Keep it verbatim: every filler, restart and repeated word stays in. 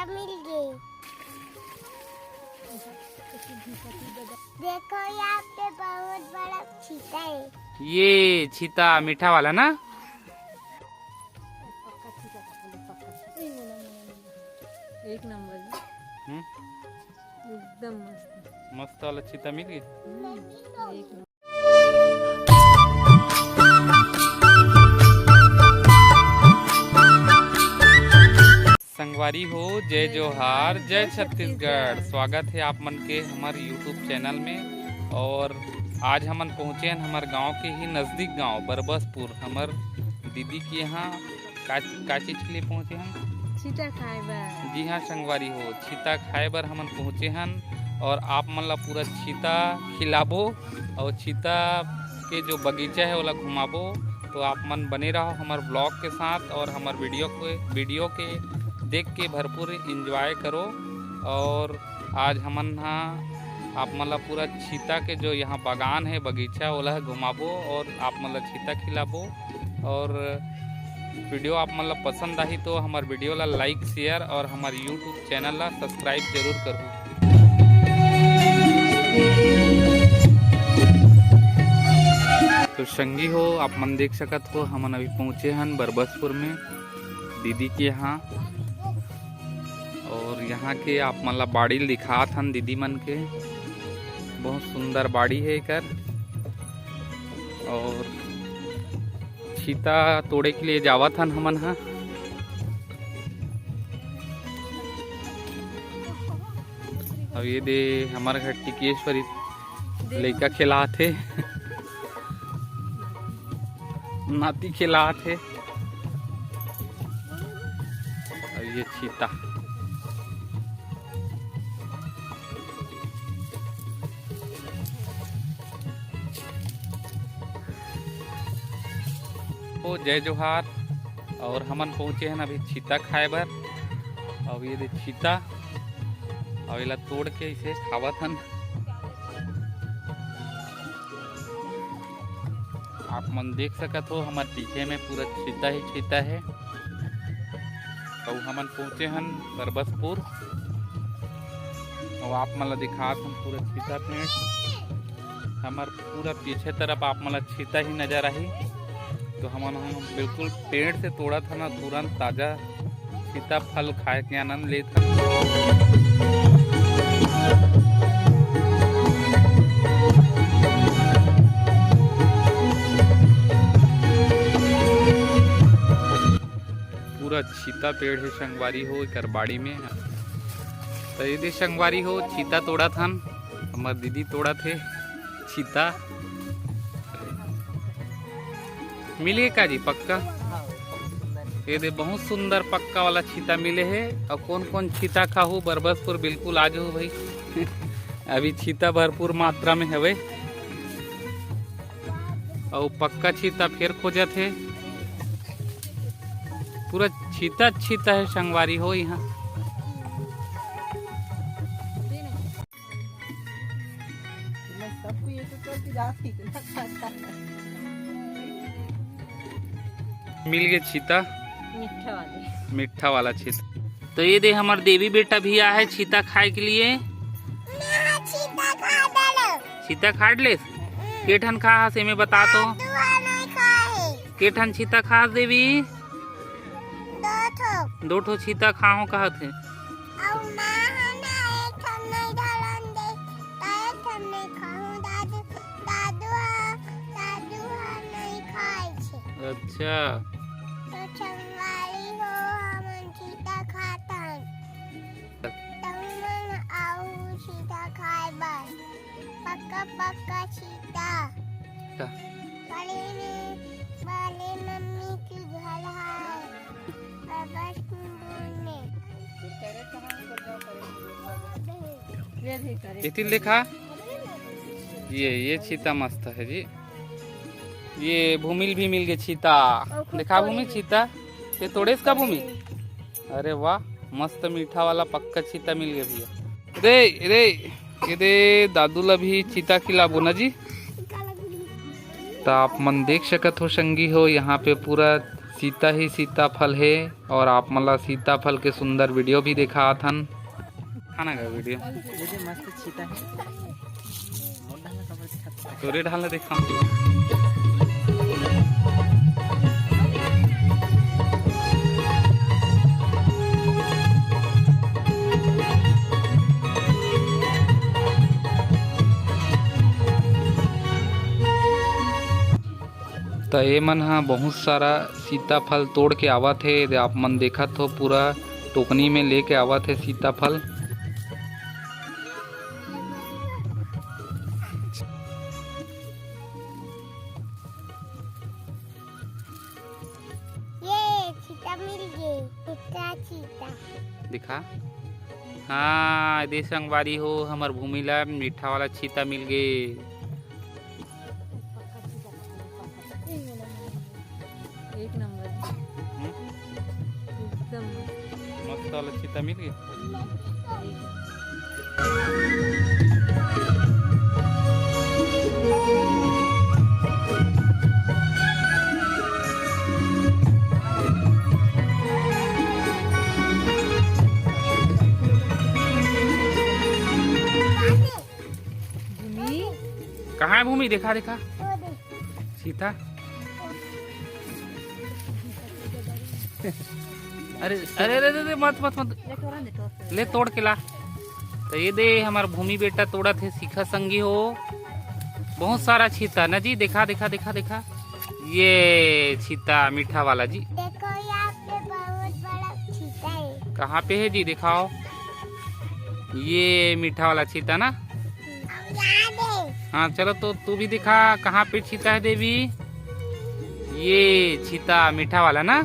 मिल गए। देखो, यहाँ पे बहुत बड़ा छीता है। ये छीता मीठा वाला ना? एक नंबर। हम्म? एकदम मस्त। मस्त वाला छीता मिल गए। हम्म, एक नंबर। संगवारी हो, जय जोहार, जय छत्तीसगढ़। स्वागत है आप मन के हमर YouTube चैनल में। और आज हमन पहुँचे हन हमर गांव के ही नजदीक गांव बरबसपुर। हमर दीदी के यहाँ का, का चीज के लिए पहुँचे हन? छीता खाए बर। जी हाँ संगवारी हो, छीता खाए बर हमन पहुँचे हन। और आप मन ला पूरा छीता खिलाबो और छीता के जो बगीचा है ओला घुमाबो। तो आप मन बने रहो हमर ब्लॉग के साथ और हमर वीडियो के वीडियो के देख के भरपूर एंजॉय करो। और आज हमन हा आप मन ला पूरा छीता के जो यहाँ बागान है, बगीचा, ओला घुमाबो और आप मन ला छीता खिलाबो। और वीडियो आप मन ला पसंद आही तो हमर वीडियो ला लाइक, शेयर और हमर YouTube चैनल ला सब्सक्राइब जरूर करो। तो संगी हो, आप मन देख सकत हो, हमन अभी पहुँचे हन बरबसपुर में दीदी के यहाँ। और यहाँ के आप मन ला बाड़ी ल दिखात हन दीदी मन के, बहुत सुंदर बाड़ी है एकर। और छीता तोड़े के लिए जावत हन हमन हा। अब ये दे हमर घर टिकेश्वरी लइका खेलात हे। नाती खेलात हे। अब ये छीता। ओ जय जोहार। और हमन पहुँचे हन अभी छीता खाए बर। अब ये दे छीता, अब एला तोड़ के इसे खावत हन। आप मन देख सकत हो, हमर पीछे में पूरा छीता ही छीता है। अउ हमन पहुँचे हन बरबसपुर। अउ आप मन ला दिखात हन पूरा छीता पेड़। हमर पूरा पीछे तरफ आप मन ला छीता ही नजर आही। तो हमन ह बिल्कुल पेड़ से तोड़त हन, तुरंत ताजा सीताफल खाए के आनंद लेत हन। पूरा छीता पेड़ हे संगवारी हो एकर बाड़ी में। तो ये दे संगवारी हो, छीता तोड़त हन, हमर दीदी तोड़त हे छीता। मिले का जी पक्का? ये दे बहुत सुंदर पक्का वाला छीता मिले हे। और कौन कौन छीता खाहू बरबसपुर, बिल्कुल आ जाओ भाई। अभी छीता भरपूर मात्रा में हवे। और पक्का छीता फेर खोजत हे। पूरा छीता छीता है संगवारी हो यहाँ। मिल गए छीता, मीठा वाले। मीठा वाला छीता। तो ये दे हमर देवी बेटा भी आए है छीता खाए के लिए। छीता खा ले। के ठन खा हस एमे बता तो। के ठन छीता खा हस देवी? दो ठो। दो ठो छीता खाहूं कहत हे। अउ माँ ह ना एक ठन नहीं धरन दे, त एक ठन नहीं खाहूं। दादू, दादू ह, दादू ह नहीं खाए छे। अच्छा। तो संगवारी हो, हमन छीता खातन। तुमन आऊ छीता खाए बर। पक्का पक्का छीता। का? बड़े में, बड़े मम्मी के घर है। बस दूर में। ये भी करे। इतिल देखा, ये, ये छीता मस्त है जी। ये भूमिल भी मिल गए छीता। देखा भूमिल छीता, ये तोड़ेस का भूमिल? अरे वाह, मस्त मीठा वाला पक्का छीता मिल गया भैया। रे रे, ये दे दादू ला भी छीता खिलाबो ना जी। तो आप मन देख सकत हो संगी हो, यहाँ पे पूरा सीता ही सीताफल हे और आप मन ला सीताफल के सुंदर वीडियो भी देखात हन। खाना का वीडियो। ये दे मस्त छीता है। मोटा ना कमर दिखा। तोरे ढाल दिखा। त ए मन ह बहुत सारा सीताफल तोड़ के आवत हे। आप मन देखत हो, पूरा टोकनी में लेके आवत हे सीताफल। ये छीता मिल गए, छीता, छीता। दिखा। हाँ, दे संगवारी हो, हमर भूमि ला मीठा वाला छीता मिल गए। एक नंबर। हम्म? एकदम मस्त वाला छीता मिल गए। भूमि। कहाँ है भूमि? देखा, देखा। सीता। अरे, अरे, अरे, अरे, मत, मत, मत। ले, तोड़ के ला। तो ये दे, हमार भूमि बेटा तोड़त हे, सीखा संगी हो। बहुत सारा छीता ना जी, देखा, देखा, देखा, देखा। ये छीता मीठा वाला जी। देखो, यहाँ पे बहुत बड़ा छीता है। कहाँ पे है जी, दिखाओ। ये मीठा वाला छीता ना। हाँ, चलो तो तू भी दिखा, कहाँ पे छीता है देवी? ये छीता मीठा वाला ना।